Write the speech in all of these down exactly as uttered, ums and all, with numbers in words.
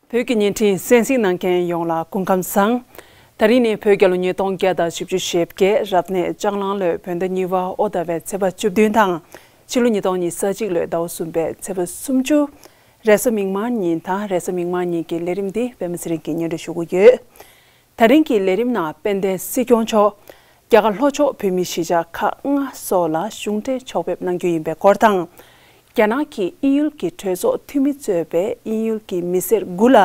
བོད་ཀྱི་བརྙན་འཕྲིན་གསན་གཟིགས་གནང་མཁན་ཡོངས་ལ་སྐུ་ཁམས་བཟང་། ད་རིང་ནི་བོད་རྒྱལ་ལོ་ཉིས་སྟོང་བརྒྱ་དང་བཞི་བཅུ་ཞེ་བརྒྱད་རབ་གནས་ལྕགས་གླང་ལོའི་བོད་ཟླ་གཉིས་པ་དབོ་ཟླ་བའི་ཚེས་པ་བཅུ་བདུན་དང་ཕྱི་ལོ་ཉིས་སྟོང་ཉི་ཤུ་རྩ་གཅིག་ལོའི་ཟླ་བ་གསུམ་པའི་ཚེས་པ་སུམ་ཅུ། རེས་གཟའ་མིག་དམར་ཉིན་དང་རེས་གཟའ་མིག་དམར་ཉིན་གྱི་ལས་རིམ་འདི་པད་མ་ཚེ་རིང་གིས་སྙན་སྒྲོན་ཞུ་གི་ཡོད། ད་རིང་གི་ལས་རིམ་ནང་དཔལ་ལྡན་སྲིད་སྐྱོང་མཆོག་རྒྱ་གར་ལྷོ་ཕྱོགས་བོད་མིའི་གཞིས་ཆགས་ཁག་ལྔ་སོགས་ལ་གཞུང་འབྲེལ་ཕྱོགས་ཕེབས་གནང་རྒྱུ་ཡིན་པའི་སྐོར་དང་། རྒྱ་ནག་གིས་དབྱིན་ཡུལ་གྱི་གྲོས་ཚོགས་འཐུས་མི་གཙོས་པའི་དབྱིན་ཡུལ་གྱི་མི་སེར་དགུ་ལ་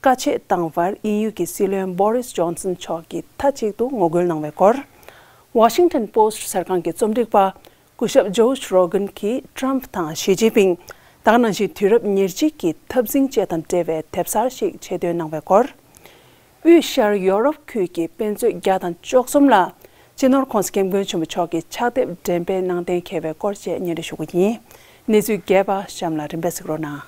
བཀའ་ཆད་བཏང་བར་དབྱིན་ཡུལ་གྱི་སྲིད་བློན་Boris Johnson མཆོག་གིས་མཐའ་གཅིག་ཏུ་ངོ་རྒོལ་གནང་བའི་སྐོར། Washington Post གསར་ཁང་གི་རྩོམ་སྒྲིག་པ་སྐུ་ཞབས་Josh Rogin གྱིས་Trump དང་ཞི་ཅིན་ཕིང་ད་ག་ནང་བཞིན་དུས་རབས་ཉེར་གཅིག་གི་འཐབ་འཛིང་བཅས་དང་འབྲེལ་བའི་དེབ་གསར་ཞིག་ཆེད་འདོན་གནང་བའི་སྐོར། དབུས་ཤར་ཡོ་རོབ་ཁུལ་གྱི་དཔེ་མཛོད་བརྒྱ་དང་བཅུ་གསུམ་ལ་སྤྱི་ནོར་༸གོང་ས་༸སྐྱབས་མགོན་ཆེན་པོ་མཆོག་གིས་ཕྱག་དེབ་འགྲེམས་སྤེལ་གནང་གཏན་འཁེལ་བའི་སྐོར་བཅས་སྙན་སྒྲོན་ཞུ་གི་ཡིན། གནས་ཚུལ་རྒྱས་པ་གཤམ་ལ་རིམ་པས་གཟིགས་རོགས་གནང་།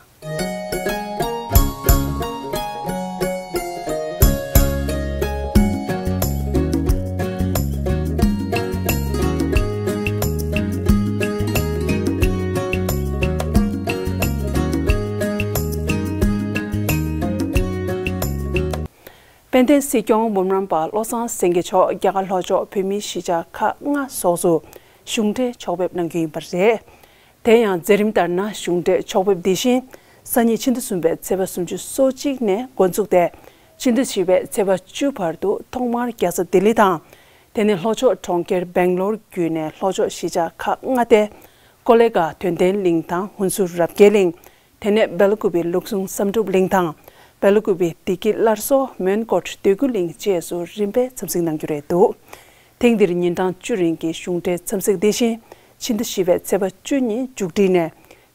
དཔལ་ལྡན་སྲིད་སྐྱོང་འབུམ་རམས་པ་བློ་བཟང་སེང་གེ་མཆོག་རྒྱ་གར་ལྷོ་ཕྱོགས་བོད་མིའི་གཞིས་ཆགས་ཁག་ལྔ་སོགས་སུ་གཞུང་འབྲེལ་ཕྱོགས་ཕེབས་གནང་རྒྱུ་ཡིན་པ་རེད། དེ་ཡང་མཛད་རིམ་ལྟར་ན་གཞུང་འབྲེལ་ཕྱོགས་ཕེབས་འདི་བཞིན་སང་ཉིན་ཕྱི་ཟླ་གསུམ་པའི་ཚེས་པ་སུམ་ཅུ་སོ་གཅིག་ནས་འགོ་འཛུགས་ཏེ་ཕྱི་ཟླ་བཞི་པའི་ཚེས་པ་བཅུ་བར་དུ་ཐོག་མར་རྒྱལ་ས་ལྡི་ལི་དང་། དེ་ནས་ལྷོ་ཕྱོགས་གྲོང་ཁྱེར་སྦེང་ལོར་བརྒྱུད་ནས་ལྷོ་ཕྱོགས་གཞིས་ཆགས་ཁག་ལྔ་སྟེ། ཀོ་ལེ་གྷལ་དོན་ལྡན་གླིང་དང་ཧུན་སུར་རབ་རྒྱས་གླིང་། དེ་ནས་སྦེལ་ཀུ་པེ་ལུགས་ཟུང་བསམ་གྲུབ་གླིང་དང་། སྦེལ་ཀུ་པེ་བདེ་སྐྱིད་སླར་གསོ་མོན་གྷོ་འདོད་རྒུ་གླིང་བཅས་སུ་རིམ་པས་འཚམས་གཟིགས་གནང་རྒྱུ་རེད་འདུག་ཐེངས་འདིར་ཉིན་གྲངས་བཅུ་རིང་གི་གཞུང་འབྲེལ་འཚམས་གཟིགས་འདི་བཞིན་ཕྱི་ཟླ་བཞི་པའི་ཚེས་པ་བཅུ་ཉིན་མཇུག་སྒྲིལ་ནས།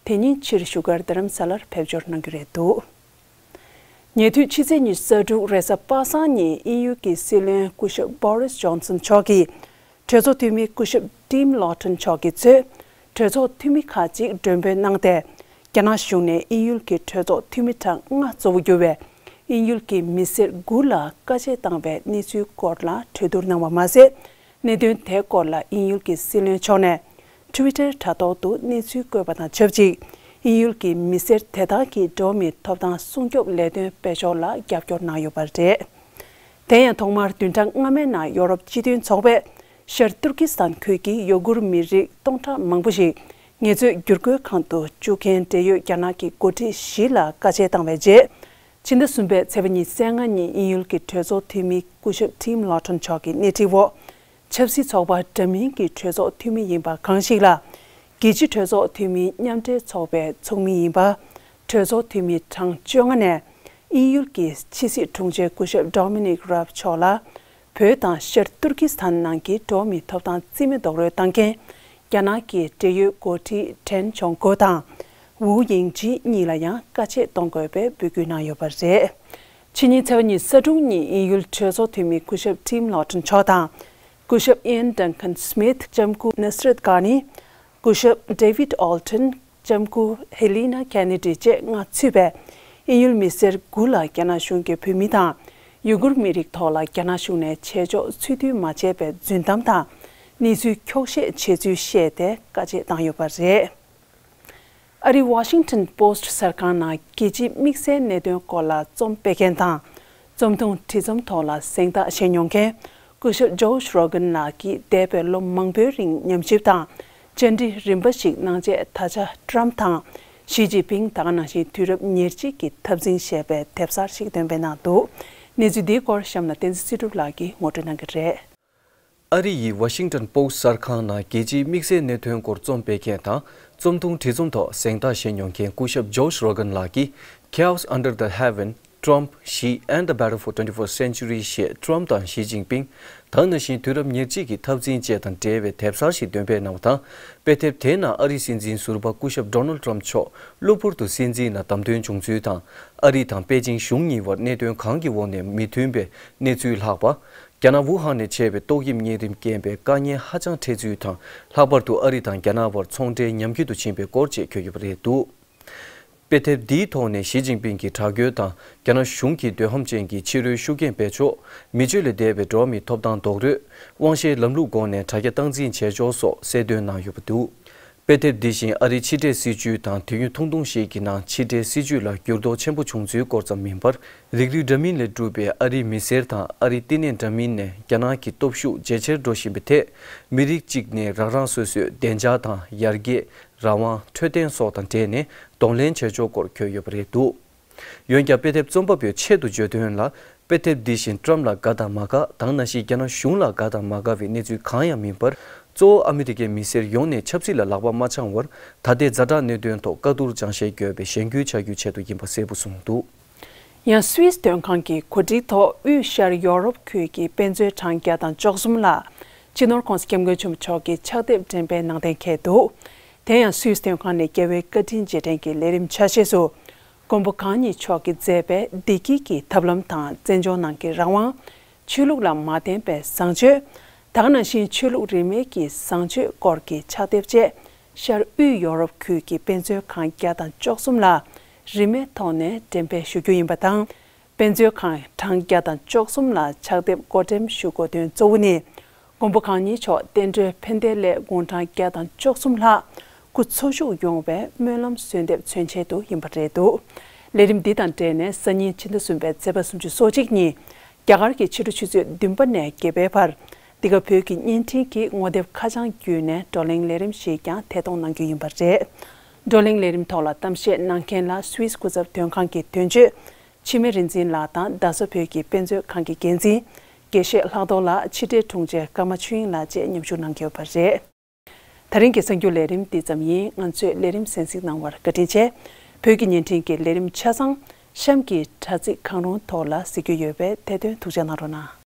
དེ་ཉིན་ཕྱིར་བཞུགས་སྒར་རྡ་རམ་ས་ལར་ཕེབས་འབྱོར་གནང་རྒྱུ་རེད་འདུག་ཉེ་དུས་ཕྱི་ཚེས་ཉི་ཤུ་རྩ་དྲུག་རེས་གཟའ་པ་སངས་ཉིན་དབྱིན་ཡུལ་གྱི་སྲིད་བློན་སྐུ་ཞབས་Boris Johnson མཆོག་གིས་གྲོས་ཚོགས་འཐུས་མི་སྐུ་ཞབས་Tim Loughton མཆོག་གིས་གཙོས་གྲོས་ཚོགས་འཐུས་མི་ཁག་ཅིག་མགྲོན་འབོད་གནང་སྟེ། རྒྱ་ནག་གཞུང་ནས་དབྱིན་ཡུལ་གྱི་གྲོས་ཚོགས་འཐུས་མི་གྲངས་ལྔ་གཙོ་བོ་གྱུར་བའི་དབྱིན་ཡུལ་གྱི་མི་སེར་དགུ་ལ་བཀའ་ཆད་བཏང་བའི་གནས་ཚུལ་སྐོར་ལ་གྲོས་བསྡུར་གནང་བ་མ་ཟད། གནད་དོན་དེ་སྐོར་ལ་དབྱིན་ཡུལ་གྱི་སྲིད་བློན་མཆོག་ནས། Twitter དྲ་ཐོག་ཏུ་གནས་ཚུལ་བཀོད་པ་དང་ཆབས་ཅིག་དབྱིན་ཡུལ་གྱི་མི་སེར་དེ་དག་གི་འགྲོ་བ་མིའི་ཐོབ་ཐང་སྲུང་སྐྱོབ་ལས་དོན་སྤེལ་ཕྱོགས་ལ་རྒྱབ་སྐྱོར་གནང་ཡོད་པ་རེད། དེ་ཡང་ཐོག་མར་བདུན་ཕྲག་སྔ་མའི་ནང་ཡོ་རོབ་སྤྱི་མཐུན་ཚོགས་པས་ཤར་ཏུར་ཀི་སི་ཐན་ཁུལ་གྱི་ཡུ་གུར་མི་རིགས་སྟོང་ཕྲག་མང་པོ་ཞིག་ངལ་རྩོལ་བསྒྱུར་བཀོད་ཁང་དུ་བཅུག་མཁན་འབྲེལ་ཡོད་རྒྱ་ནག་གི་འགོ་ཁྲིད་བཞི་ལ་བཀའ་ཆད་བཏང་བའི་རྗེས། ཕྱི་ཟླ་གསུམ་པའི་ཚེས་པ་ཉི་ཤུ་རྩ་ལྔ་ཉིན་དབྱིན་ཡུལ་གྱི་གྲོས་ཚོགས་འཐུས་མི་སྐུ་ཞབས་Tim Loughton མཆོག་གིས་སྣེ་ཁྲིད་འོག་ཆབ་སྲིད་ཚོགས་པ་འདྲ་མིན་གྱི་གྲོས་ཚོགས་འཐུས་མི་ཡིན་པ་གང་ཞིག་ལ། རྒྱལ་སྤྱིའི་གྲོས་ཚོགས་འཐུས་མིའི་མཉམ་འབྲེལ་ཚོགས་པའི་ཚོགས་མི་ཡིན་པ། གྲོས་ཚོགས་འཐུས་མི་གྲངས་བཅོ་ལྔ་ནས་དབྱིན་ཡུལ་གྱི་ཕྱི་སྲིད་དྲུང་ཆེ་སྐུ་ཞབས་Dominic Raab མཆོག་ལ། བོད་དང་ཤར་ཏུར་ཀི་སི་ཐན་ནང་གི་འགྲོ་བ་མིའི་ཐོབ་ཐང་རྩིས་མེད་རྡོག་རོལ་བཏང་མཁན། རྒྱ་ནག་གི་འབྲེལ་ཡོད་འགོ་ཁྲིད་ཁྲེན་ཆོང་ཀོ་དང་། ཝུའུ་དབྱིང་ཇི་གཉིས་ལ་ཡང་བཀའ་ཆད་གཏོང་དགོས་པའི་འབོད་སྐུལ་གནང་ཡོད་པ་རེད། ཕྱི་ཉིན་ཚེས་པ་ཉི་ཤུ་རྩ་དྲུག་ཉིན་དབྱིན་ཡུལ་གྲོས་ཚོགས་འཐུས་མི་སྐུ་ཞབས་Tim Loughton མཆོག་དང་། སྐུ་ཞབས་Ian Duncan Smith ལྕམ་སྐུ་Nasrat Ghani། སྐུ་ཞབས་David Alton ལྕམ་སྐུ་Helena Kennedy བཅས་ལྔ་ཚུད་པའི་དབྱིན་ཡུལ་མི་སེར་དགུ་ལ་རྒྱ་ནག་གཞུང་གིས་བོད་མི་དང་ཡུ་གུར་མི་རིགས་ཐོག་ལ་རྒྱ་ནག་གཞུང་ནས་བྱེད་ཕྱོགས་ཚུལ་མཐུན་མ་བྱས་པའི་རྫུན་གཏམ་དང་གནས་ཚུལ་འཁྱོག་བཤད་བྱས་ཚུལ་བཤད་དེ་བཀའ་ཆད་བཏང་ཡོད་པ་རེད། ཨ་རིའི་Washington Post གསར་ཁང་ནང་རྒྱལ་སྤྱིའི་དམིགས་བསལ་གནད་དོན་སྐོར་ལ་རྩོམ་སྤེལ་མཁན་དང་། རྩོམ་ཐུང་བྲིས་རྩོམ་ཐོག་ལ་གཟེངས་རྟགས་བཞེས་མྱོང་མཁན་སྐུ་ཞབས་Josh Rogin ལགས་ཀྱིས་འདས་པའི་ལོ་མང་པོའི་རིང་ཉམས་ཞིབ་དང་བཅར་འདྲི་རིམ་པ་ཞིག་གནང་རྗེས། ད་ཆ་Trump དང་ཞི་ཅིན་ཕིང་ད་ག་ནང་བཞིན་དུས་རབས་ཉེར་གཅིག་གི་འཐབ་འཛིང་ཞེས་པའི་དེབ་གསར་ཞིག་འདོན་སྤེལ་གནང་འདུག་གནས་ཚུལ་འདིའི་སྐོར་གཤམ་ལ་བསྟན་འཛིན་སྲིད་སྒྲུབ་ལགས་ཀྱིས་ངོ་སྤྲོད་གནང་གི་རེད། ཨ་རི་ཡི་Washington Post གསར་ཁང་ནང་རྒྱལ་སྤྱིའི་དམིགས་བསལ་གནད་དོན་སྐོར་རྩོམ་སྤེལ་མཁན་དང་རྩོམ་ཐུང་བྲིས་རྩོམ་ཐོག་གཟེངས་རྟགས་བཞེས་མྱོང་མཁན་སྐུ་ཞབས་Josh Rogin ལགས་ཀྱིས་Chaos Under the Heaven, Trump, Xi and the Battle for twenty-first Century ཞེས་Trump དང་ཞི་ཅིན་ཕིང་ད་ག་ནང་བཞིན་དུས་རབས་ཉེར་གཅིག་གི་འཐབ་འཛིང་བཅས་དང་འབྲེལ་བའི་དེབ་གསར་ཞིག་འདོན་སྤེལ་གནང་བ་དང་། དཔེ་དེབ་དེའི་ནང་ཨ་རིའི་སྲིད་འཛིན་ཟུར་པ་སྐུ་ཞབས་Donald Trump མཆོག་གློ་བུར་དུ་སྲིད་འཛིན་ལ་བདམས་ཐོན་བྱུང་ཚུལ་དང་། ཨ་རི་དང་པེ་ཅིང་གཞུང་གཉིས་བར་གནད་དོན་གང་གི་འོག་ནས་མི་མཐུན་པའི་གནས་ཚུལ་ལྷག་པ། རྒྱ་ནག་ཝུ་ཧན་ནས་མཆེད་པའི་ཏོག་དབྱིབས་གཉན་རིམས་རྐྱེན་པས་དཀའ་ངལ་ཧ་ཅང་འཕྲད་ཚུལ་དང་། ལྷག་པར་དུ་ཨ་རི་དང་རྒྱ་ནག་བར་ཚོང་འབྲེལ་ཉམས་རྒུད་དུ་ཕྱིན་པའི་སྐོར་བཅས་འཁོད་ཡོད་པ་རེད་འདུག་དཔེ་དེབ་འདིའི་ཐོག་ནས་ཞི་ཅིན་ཕིང་གིས་དྲག་རྒོལ་དང་རྒྱ་ནག་གཞུང་གིས་འདོད་ཧམ་ཅན་གྱི་ཕྱི་རོལ་ཤུགས་རྐྱེན་སྤེལ་ཕྱོགས། མི་སྤྱོད་ལས་འདས་པའི་འགྲོ་བ་མིའི་ཐོབ་ཐང་རྡོག་རོལ། དབང་ཤེད་ལམ་ལུགས་སྒོ་ནས་དྲ་རྒྱ་སྟངས་འཛིན་བྱེད་ཕྱོགས་སོགས་གསལ་སྟོན་གནང་ཡོད་པ་འདུག་དཔེ་དེབ་འདི་བཞིན་ཨ་རིའི་ཕྱི་འབྲེལ་སྲིད་ཇུས་དང་དུས་ཡུན་ཐུང་ཐུང་ཞིག་གི་ནང་ཕྱི་འབྲེལ་སྲིད་ཇུས་ལ་འགྱུར་ལྡོག་ཆེན་པོ་བྱུང་ཚུལ་སྐོར་ཙམ་མིན་པར། རིགས་རུས་འདྲ་མིན་ལས་གྲུབ་པའི་ཨ་རིའི་མི་སེར་དང་ཨ་རིའི་བསྟི་གནས་འདྲ་མིན་ནས་རྒྱ་ནག་གི་སྟོབས་ཤུགས་ཇེ་ཆེར་འགྲོ་བཞིན་པའི་ཐད། མི་རིགས་གཅིག་ནས་རང་རང་སོ་སོའི་བདེ་འཇགས་དང་ཡར་རྒྱས། རང་དབང་། འཕྲོད་བསྟེན་སོགས་དང་འབྲེལ་ནས་གདོང་ལེན་བྱེད་ཕྱོགས་སྐོར་བཀོད་ཡོད་པ་རེད་འདུག་འོན་ཀྱང་དཔེ་དེབ་རྩོམ་པ་པོས་ཆེད་དུ་བརྗོད་དོན་ལ། དཔེ་དེབ་འདི་བཞིན་ཊམ་ལ་དགའ་དང་མ་དགའ་དང་ནང་བཞིན་རྒྱ་ནག་གཞུང་ལ་དགའ་དང་མ་དགའ་བའི་གནས་ཚུལ་གང་ཡང་མིན་པར། གཙོ་བོ་ཨ་མི་རི་ཀའི་མི་སེར་ཡོངས་ནས་ཆབ་སྲིད་ལ་ལག་པ་མ་འཆང་བར། ད་ལྟའི་ཛ་དྲག་གནད་དོན་ཐོག་བཀའ་བསྡུར་སྦྱང་བཤད་དགོས་པའི་གཞེན་སྐུལ་བྱ་རྒྱུའི་ཆེད་དུ་ཡིན་པ་གསལ་པོ་གསུངས་འདུག་ཡང་སུད་སི་དོན་ཁང་གི་གོ་སྒྲིག་ཐོག་དབུས་ཤར་ཡོ་རོབ་ཁུལ་གྱི་དཔེ་མཛོད་གྲངས་བརྒྱ་དང་བཅུ་གསུམ་ལ་སྤྱི་ནོར་༸གོང་ས་༸སྐྱབས་མགོན་ཆེན་པོ་མཆོག་གིས་ཕྱག་དེབ་འགྲེམས་སྤེལ་གནང་གཏན་འཁེལ་འདུག་དེ་ཡང་སུད་སི་དོན་ཁང་ནས་རྒྱལ་བའི་བཀའ་དྲིན་རྗེས་དྲན་གྱི་ལས་རིམ་ཆ་ཤས་སུ། མགོན་པོ་གང་ཉིད་མཆོག་གིས་མཛད་པའི་བདེ་སྐྱིད་ཀྱི་ཐབས་ལམ་དང་བཙན་བྱོལ་ནང་གི་རང་དབང་། ཆོས་ལུགས་ལ་མ་བརྟེན་པའི་བཟང་སྤྱོད། ད་ག་ནང་བཞིན་ཆོས་ལུགས་རིས་མེད་ཀྱི་བཟང་སྤྱོད་སྐོར་གྱི་ཕྱག་དེབ་བཅས་ཤར་དབུས་ཡོ་རོབ་ཁུལ་གྱི་དཔེ་མཛོད་ཁང་བརྒྱ་དང་བཅུ་གསུམ་ལ་རིན་མེད་ཐོག་ནས་འགྲེམས་སྤེལ་ཞུ་རྒྱུ་ཡིན་པ་དང་། དཔེ་མཛོད་ཁང་གྲངས་བརྒྱ་དང་བཅུ་གསུམ་ལ་ཕྱག་དེབ་བགོ་འགྲེམས་ཞུ་དགོས་དོན་གཙོ་བོ་ནི། མགོན་པོ་གང་ཉིད་མཆོག་བསྟན་འགྲོའི་ཕན་བདེའི་སླད་དགུང་གྲངས་བརྒྱ་དང་བཅུ་གསུམ་ལྷག་སྐུ་འཚོ་བཞུགས་ཡོང་བའི་སྨོན་ལམ་གསོལ་འདེབས་མཚོན་ཆེད་དུ་ཡིན་པ་རེད་འདུག་ལས་རིམ་འདི་དང་འབྲེལ་ནས་སང་ཉིན་ཕྱི་ཟླ་གསུམ་པའི་ཚེས་པ་སུམ་ཅུ་སོ་གཅིག་ཉིན་རྒྱ་གར་གྱི་ཕྱི་དྲོ་ཆུ་ཚོད་བདུན་པ་ནས་བརྒྱད་པའི་བར་འདི་ག་བོད་ཀྱི་བརྙན་འཕྲིན་གྱི་ངོ་དེབ་ཁ་བྱང་བརྒྱུད་ནས་བགྲོ་གླེང་ལས་རིམ་ཞིག་ཀྱང་ཐད་གཏོང་གནང་རྒྱུ་ཡིན་པ་རེད། བགྲོ་གླེང་ལས་རིམ་ཐོག་ལ་གཏམ་བཤད་གནང་མཁན་ལ་སུད་སི་སྐུ་ཚབ་དོན་ཁང་གི་དོན་གཅོད་འཆི་མེད་རིག་འཛིན་ལགས་དང་རྡ་ས་བོད་ཀྱི་དཔེ་མཛོད་ཁང་གི་འགན་འཛིན་དགེ་བཤེས་ལྷག་རྡོར་ལགས། ཕྱི་དྲིལ་དྲུང་ཆེ་ཀརྨ་ཆོས་དབྱིངས་ལགས་བཅས་མཉམ་ཞུགས་གནང་གི་ཡོད་པ་རེད། ད་རིང་གི་གསར་འགྱུར་ལས་རིམ་འདི་ཙམ་ཡིན། ང་ཚོས་ལས་རིམ་གསན་གཟིགས་གནང་བར་བཀའ་དྲིན་ཆེ། བོད་ཀྱི་བརྙན་འཕྲིན་གྱི་ལས་རིམ་ཆ་ཚང་གཤམ་གྱི་དྲ་ཚིགས་གང་རུང་ཐོག་ལ་གཟིགས་རྒྱུ་ཡོད་པས་ཐད་གཏོང་ཐུགས་རྗེ་གནང་རོགས་གནང་།